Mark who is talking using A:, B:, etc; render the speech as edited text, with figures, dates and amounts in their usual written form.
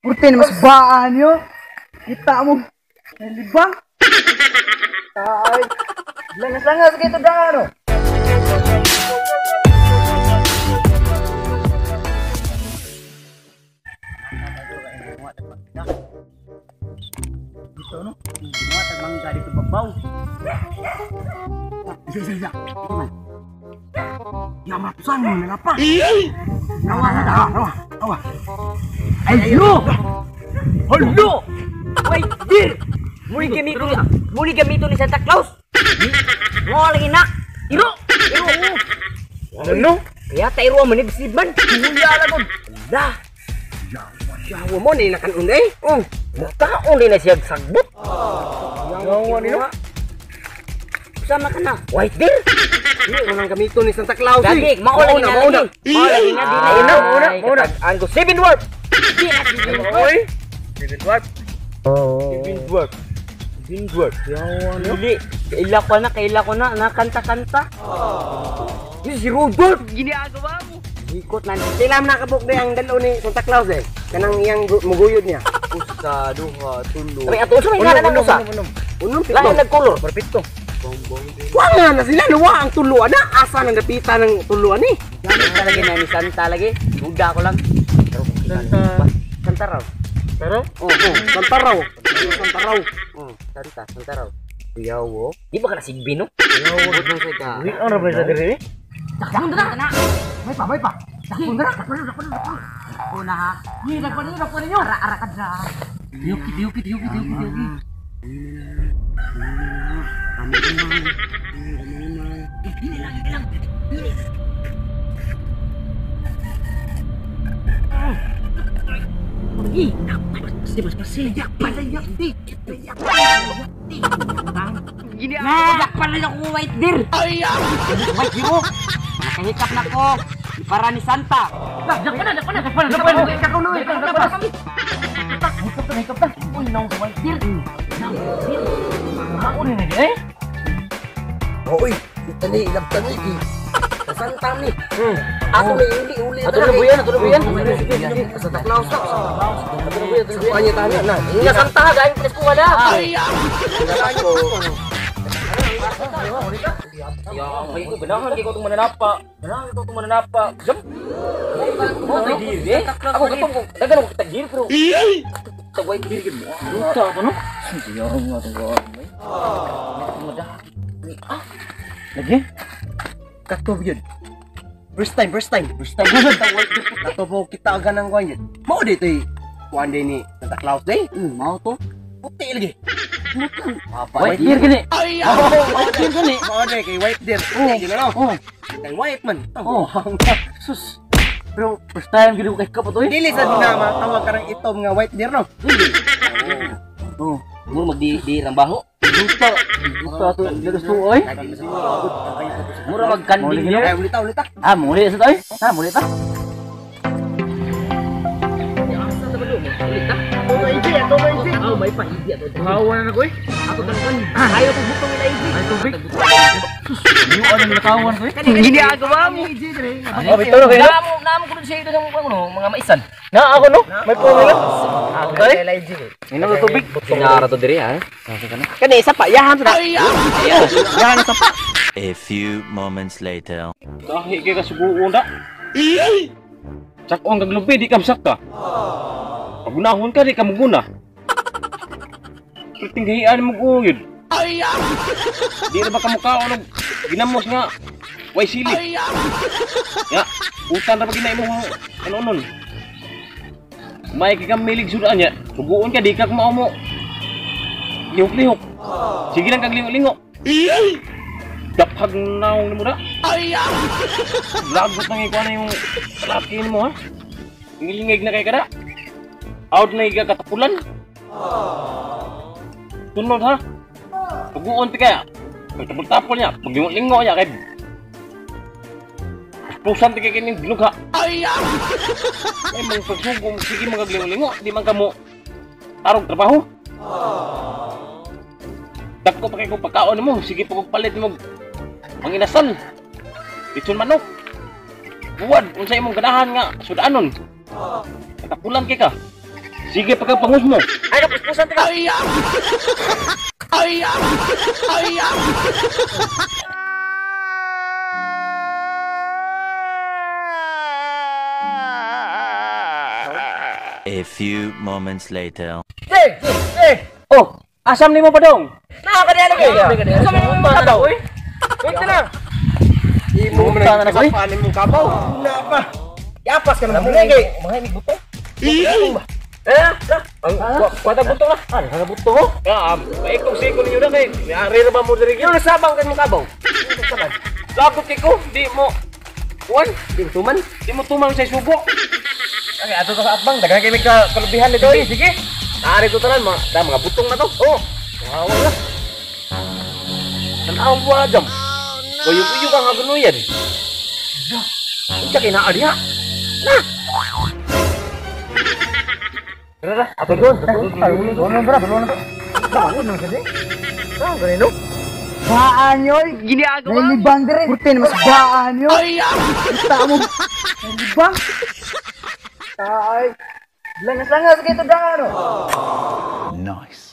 A: Purte na mas baan yo. Kita mo. Libang. Ay. Langas-langas kay to daan no. Dito no. Mga tagmangga dito babaw. Isa. Ya matusan mo na pa. Nawa na nawa. Nawa. Ayo. Halo.
B: Wait, dear. Muli gamito ni Santa Claus. Mo lagi nak. Iro. Iro. Ano? Kaya ta iro man ni man. Huya la gud. Lah.
C: Yawa mo ni nakan-un eh.
B: Oh, makaon din na siya sagbot.
C: Yawa ni no.
B: Sama ka na. White deer.
C: Hindi mo nang gamito ni Santa Claus.
B: Lagi, mao lagi na. Mao lagi na. Mauna. Ang go seven dwarf.
C: Oy. Seven dwarf. Seven dwarf. Seven dwarf.
B: Yawa no. Dili, kaila ko na nakanta-kanta. Ni si Rudolph ginagawa mo. Ikot na.
C: Sila man nakabuk day ang dalo ni Santa Claus eh. Kanang iyang muguyod niya.
B: Usa, duha, tulo. Ay ato usa may ngalan ang usa.
C: Unom pito.
B: Lain nagkolor,
C: perfecto. Wa nga na sila nuwa ang tuluan na asa nang dapita ng tuluan ni.
B: Gamit talaga na ni Santa lagi. Duda ko lang.
C: Santa
B: Santa raw.
C: Pero? Oh, Santa raw. Santa raw.
B: Oh, Santa raw. Yawo. Di ba ka nasigbi no?
C: Yawo gud sa ka.
A: Wi ano ba sa dire? Takbon na. May pa. Takbon na. Takbon. Una ha. Ni takbon niyo. Ara ka dra. Yuki. Ini lang. Ini. Pergi. Pasti. Gini nah, pala ako white deer. White deer. Nakahikap na ko. Para ni Santa. Dakpan na. Hikap na. Uy, naong sa white deer. Ako rin eh.
C: Oy, itani ilabtan ni. Santa ni. Ato ni uli.
B: Ato na buyan.
C: Santa Claus. Ato na buyan. Anya tana na.
B: Inga Santa gayon presko wala. Ya, ay ko ganahan kay ko tong mananapa. Jam. Mo tay dir eh. Ako katong dagan ko kitag dir pero. Tagway dir gid mo. Duta ko no. Siya nga tong ko. Ah.
A: Lagi? Katob yun. First time.
C: Katob kita aga ng kuan yun. Mao dito eh. Kuan din ni Santa Claus day.
B: Mao to.
C: Puti lagi.
B: White deer gini.
C: White deer gini. Mao day kay white deer. Oh. Kay white man.
A: Oh. Sus. Pero first time gid ko kay kapo to eh.
C: Dili sa dinama tawag karang itom nga white deer no.
B: Oh. Muro magdi di rambaho.
A: Duta to gusto oy.
B: Mura magkanding niyo.
C: Ay ulita.
A: Ah, muli sa toy. Ah, muli ta.
B: Ulita. Oh, may paidi ato.
A: Kawan na ko eh.
B: Ato tangkan. Ayo tong butong ila idi.
A: Ay tubig. Sus, niyo ano nakawan ko eh.
B: Ginagawa mo.
A: Oh, bitaw na kayo.
B: Namo ko dun siya ito sa ano, mga maisan.
A: Na ako no. May pumila.
B: Okay.
A: Inom na tubig.
B: Sinara to diri ha.
C: Kani isa pa yahan sa. Yahan sa pa.
D: A few moments later.
E: Dahi kay kasuguon da. Sakon kag lubi di ka masaka. Pagunahon ka di ka muguna. Tinggahian mo guyod. Di ra ba ka mukaon og ginamos nga way sili. Ya, utan ra ba gina imong ano nun. May kay milig sudan niya. Suguon ka di ka mao mo. Lihok-lihok. Sige lang kag lingo-lingo. Daphag naong nimo da. Lagot nang ikuan na yung laki nimo ha. Ngilingig na kay kada. Out na iga katapulan. Tunod ha. Tuguon ti kaya. Pagtapol-tapol niya, paglingo-lingo niya kay pusan ti kay kining binugha. Ay mang pagsugom sige magaglingo-lingo, di man kamo tarong trabaho. Dako pa kay kong pagkaon nimo, sige pa kong palit nimo manginasal. Litson manok. Buwad unsa imong ganahan nga sudanon. Katapulan kay ka. Sige pagkapangus mo.
B: Ay kapuspusan ta. Ay. Ay. Ay.
D: A few moments later.
B: Oh, asam nimo pa dong? Naa ka diha lagi. Asam nimo pa daw, oy. Wait na.
C: Imo man
B: na
C: ang kapanin mong kabaw. Na pa. Yapas ka na mo
B: Mga may butong. Eh, ang kuwata butong na. Ah, nasa butong ko.
E: Ah, maikong siko ninyo na kay. Ari ra ba mo diri?
C: Yung nasabang ka mong kabaw.
E: Lagot kay ko, di mo. Kuan,
C: Di mo tuman.
E: di mo tumang sa subo.
B: Okay, ato ta sa atbang, daghan kay may kalubihan nito. Sige, sige.
E: Ari to tanan mga, da, mga butong na to.
B: Oh,
E: Wawa na. Tanawang buwa jam. Gayong-uyo kang hagunuyan. Unsa kay naa diha? Na.
B: Tara, ato doon. Doon bra, doon. Ah, ganino.
A: Baan yoy. Ginagawa. Nailibang dire. Kurte na mas baan yoy. Kita mo. Nailibang. Ay. Langas-langas kay to dang ano.
D: Nice.